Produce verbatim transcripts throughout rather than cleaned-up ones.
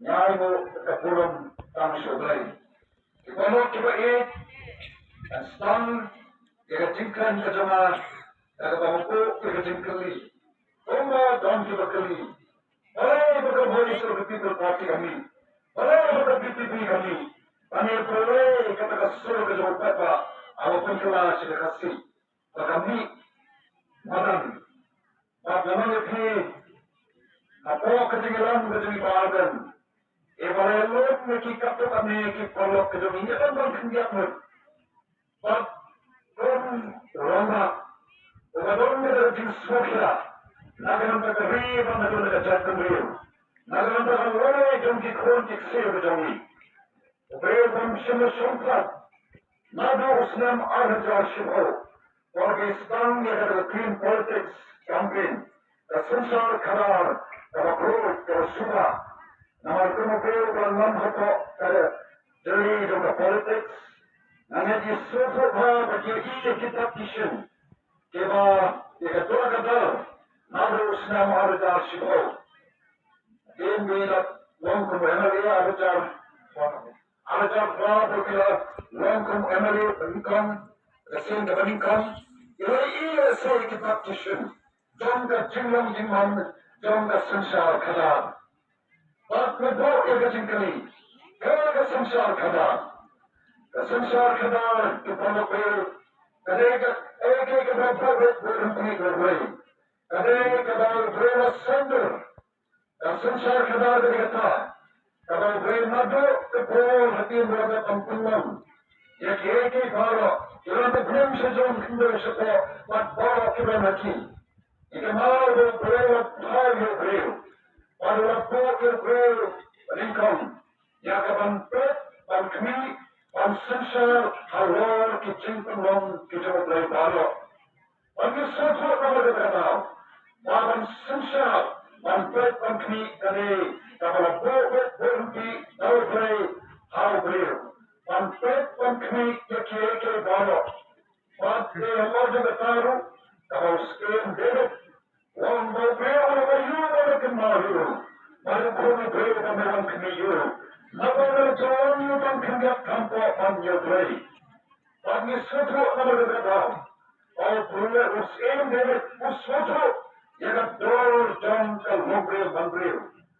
Ngi ai nguh ka burom tang sha U Blei. Ki paralok kiba ïeit, ngan sdang ïa ka jingkren ka jong nga da kaba buh ïa ka jingkylli. Kumba don kiba kylli, balei ba ka Voice of the People Party ka mih? Balei ba ka V P P ka mih? Balei, balei kata ka sur ka jong u paidbah haba pynkylla sha ka Khasi ba ka mih madan? Bad nga ong ïa phi, hapoh ka jingïalam ka jong i Bah Ardent, i ba la ïalam ïa ki katto katne ki paralok ka jong i, ïa ban ban khyndiat lut. Bad kum u rangbah uba don ka jingsngewkhia na ka bynta ka ri bad na ka bynta ka jaitbynriew, na ka bynta ka lawei jong ki khun ki ksiew ka jong i, u briew u bym shym la shongthait naduh u snem ar hajar shiphew, ba ki sdang ïa ka clean politics campaign, ka synshar khadar kaba khuid kaba suba. Namar kum u briew uba lam hapoh ka jylliew jong ka politics, nga ngeit i sngewthuh bha ba ki ïohi ïa ki tactician kiba ïa ka dur ka dar naduh u snem ar hajar shiphew. Dei ba la long kum u M L A ar hajar, ar hajar phra, ba ki la long kum u M L A ba nyngkong, ka sien kaba nyngkong. I la ïohi ïa ki tactician jong ka jinglong jingman jong ka synshar khadar. Bad nga buh ïa ka jingkylli, ka, ka synshar khadar, ka synshar khadar, ki paralok, ka dei kaei kaei kaba buh, buh rympei, buh rympei? Ka dei kaba u briew u la saiñdur. Ka synshar khadar ka dei kata kaba u briew naduh ka por ha ktien ba la dep ban pynlong ïa kiei kiei baroh, ïa la dep nym sha jong khyndew shapoh bad baroh kiba na ki. Ïa ka mar ba u briew u la thaw ïa u briew bad u la buh ïa u briew ba nyngkong ïa ka ban peit ban khmih ban synshar halor ki jingpynlong ki jong u Blei baroh. Ban ïa sngewthuh namar kata, ba ban synshar ban peit ban khmih ka dei kaba la buh beit buh rympei da u Blei ha u briew, ban peit ban khmih ïa kiei kiei baroh. Bad te halor jong kata ruh kaba u Syiem David u ong ba u briew u la ïoh ba la kynmaw ïa u, bad u khun u briew ba me wan khmih ïa u, naba me la ju wan ïa u ban khyndiat kham poh ban ïa u Blei. Bad ngi sngewthuh namar kata, ba u briew, u Syiem David u sngewthuh ïa ka dur jong ka longbriew manbriew.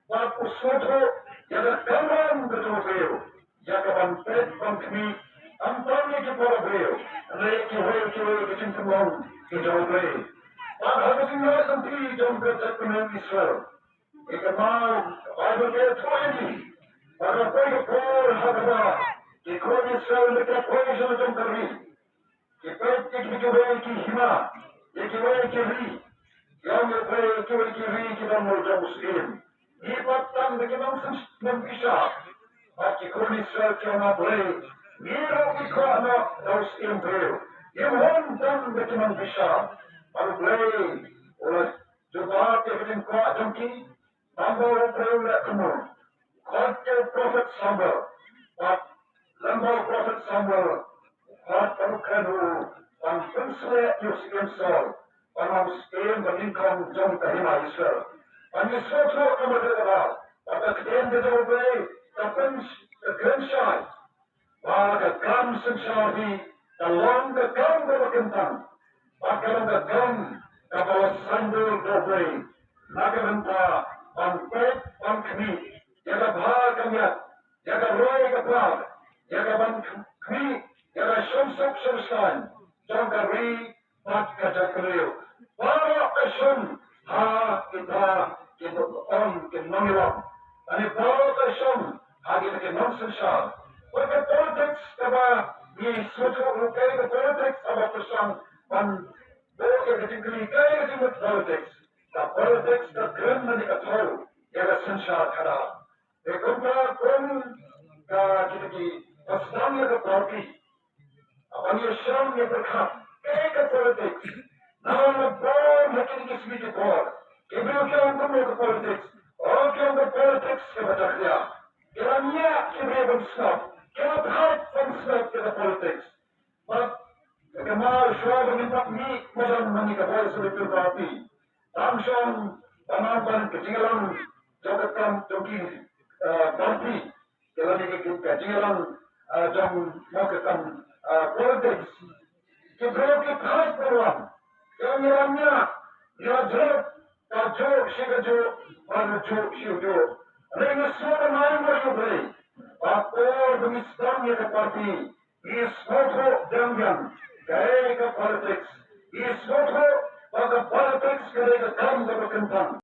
Bad u sngewthuh ïa ka kamram ka jong u briew ïa ka ban peit ban khmih, ym tang ïa ki para briew, hynrei ïa kiwei kiwei ki jingpynlong ki jong u Blei. Bad ha ka jingïaid lynti jong ka jaitbynriew Israel, ïa ka Baibl ka ïathuh ïa ngi ba ka poi ka por ha kaba ki khun Israel ki poi sha la jong ka ri, ki peit ïa kiwei ki hima, ïa kiwei ki ri. Ki ong ïa U Blei, kiwei ki ri ki don la jong u Syiem. Ngi pat tang da ki nongsynsar nongbishar. Bad ki khun Israel ki ong, A Blei, ngi ruh ngi kwah noh da u Syiem briew, ngim hun tang da ki nongbishar. Bad U Blei u la jubab ïa ka jingkwah jong ki. Lem bad U Blei u leh kumno? Khot ïa u prophet Samuel. Bad lem bad u prophet Samuel, khot bad u kren u ban pynsleh ïa u Syiem Saul ban long syiem ba nyngkong jong ka hima Israel. Bad ngi sngewthuh namar kata, ba ka ktien ka jong U Blei ka pyn, ka kren shai ba ka kam synshar hi ka long ka kam kaba kyntang, bad ka long ka kam kaba la saiñdur da U Blei na ka bynta ban peit ban khmih ïa ka bha ka miat, ïa ka roi ka par, ïa ka ban khmih ïa ka shongsuk shongsaiñ jong ka ri bad ka jaitbynriew. Baroh ka shong ha kita ki nongïalam, lane baroh ka shong ha kita ki nongsynshar. Bad ka politics kaba ngi sngewthuh ruh, kaei ka politics kaba pyrshang ban buh ïa ka jingkylli, kaei ka jingmut politics? Ka politics ka kren lane ka thew ïa ka synshar khadar. Te kumta kum ka, kita kiba sdang ïa ka party, haba ngi ïa shong ïa pyrkhat kaei ka politics, namar ngi bun ha kine ki sngi ki por ki briew ki ong kumno ka politics? Oh, ki ong ka politics kaba jakhlia. Ki la ñiah ki briew ban sngap, ki la thait ban sngap ïa ka politics. Bad ka, ka mar shuwa ba ngin pat mih madan ma ngi ka Voice of the People Party, tang shong ba nang ban ka jingïalam jong ka kam jong ki, party, ka la ka ka jingïalang jong mo ka kam politics. Ki briew ki thait ka wan, ka ïalang ïa ïa jrep, ka juh shi ka juh, ba juh shi juh. Ring sngewbha nai mo ïa briew. Ba por ba ngi sdang ïa ka party, ngi sngewthuh biang biang kaei ka politics. Ngi sngewthuh ba ka politics ka dei ka kam kaba kyntang.